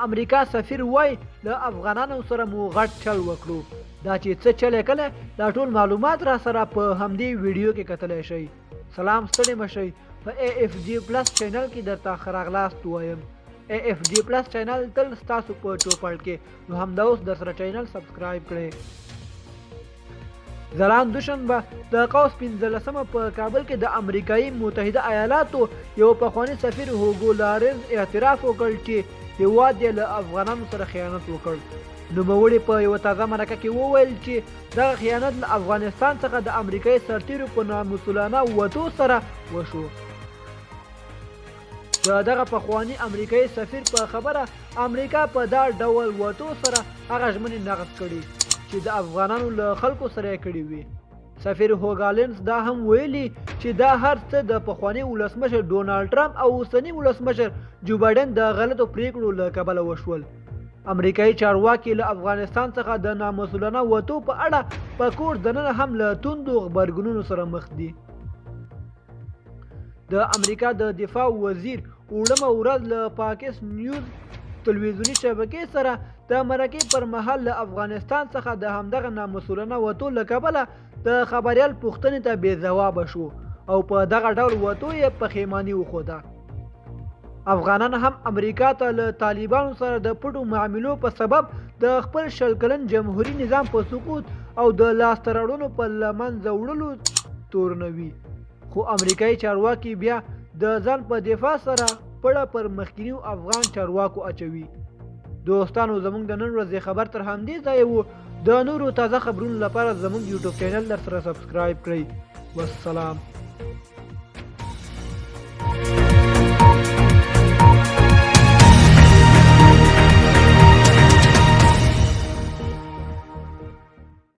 امریکا سفیر وایي له افغانانو سره مو غټ چل وکړو. دا چې څه چل یې کړی، دا ټول معلومات راسره په همدې ویډیو کې کتلی شئ. سلام، ستړي مه شئ. په ای اف جی پلس چینل کې درته ښه راغلاست وایم. ای اف جی پلس چینل تل ستاسو په چوپړ کې، نو همدا اوس درسره چینل سبسکرایب کړئ. ځلاند دوشنبه د قوس 15مه په کابل کې د امریکایي متحده ایالاتو یو پخواني سفیر هوګو لارنز اعتراف وکړ چې هیواد یې له افغانانو سره خیانت وکړ. نوموړي په یوه تازه مرکه کې وویل چې دغه خیانت له افغانستان څخه د امریکایي سرتیرو په نامسؤلانه وتو سره وشو. د دغه پخواني امریکایي سفیر په خبره، امریکا په دا ډول وتو سره هغه ژمنې نقض کړي چې د افغانانو له خلکو سره یې کړې وې. سفیر هوګالنز دا هم ویلي چې دا هر څه د پخواني ولسمشر ډونالډ ټرمپ او اوسني ولسمشر جو بایډن د غلطو پریکړو له کبله وشول. امریکایي چارواکي له افغانستان څخه د نامسؤلانه وتو په اړه په کور دننه هم له توندو غبرګونونو سره مخ دي. د امریکا د دفاع وزیر اوړمه ورځ له پاکس نیوز تلویزیوني شبکې سره د مرکې پر مهال له افغانستان څخه د همدغه نامسؤلانه وتو له کبله د خبریال پوښتنې ته بې ځوابه شو او په دغه ډول وتو یې پښیماني وښوده. افغانان هم امریکا ته له طالبانو سره د پټو معاملو په سبب د خپل 20 کلن جمهوري نظام په سقوط او د لاسته راوړنو په له منځه وړلو تورنوي، خو امریکایي چارواکي بیا د ځان په دفاع سره پړه پر مخکینیو افغان چارواکو اچوي. دوستانو، زموږ د نن ورځې خبر تر همدې ځایه وو. د نورو تازه خبرونو لپاره زموږ یوټیوب چینل در سره سبسکرایب کړئ. والسلام.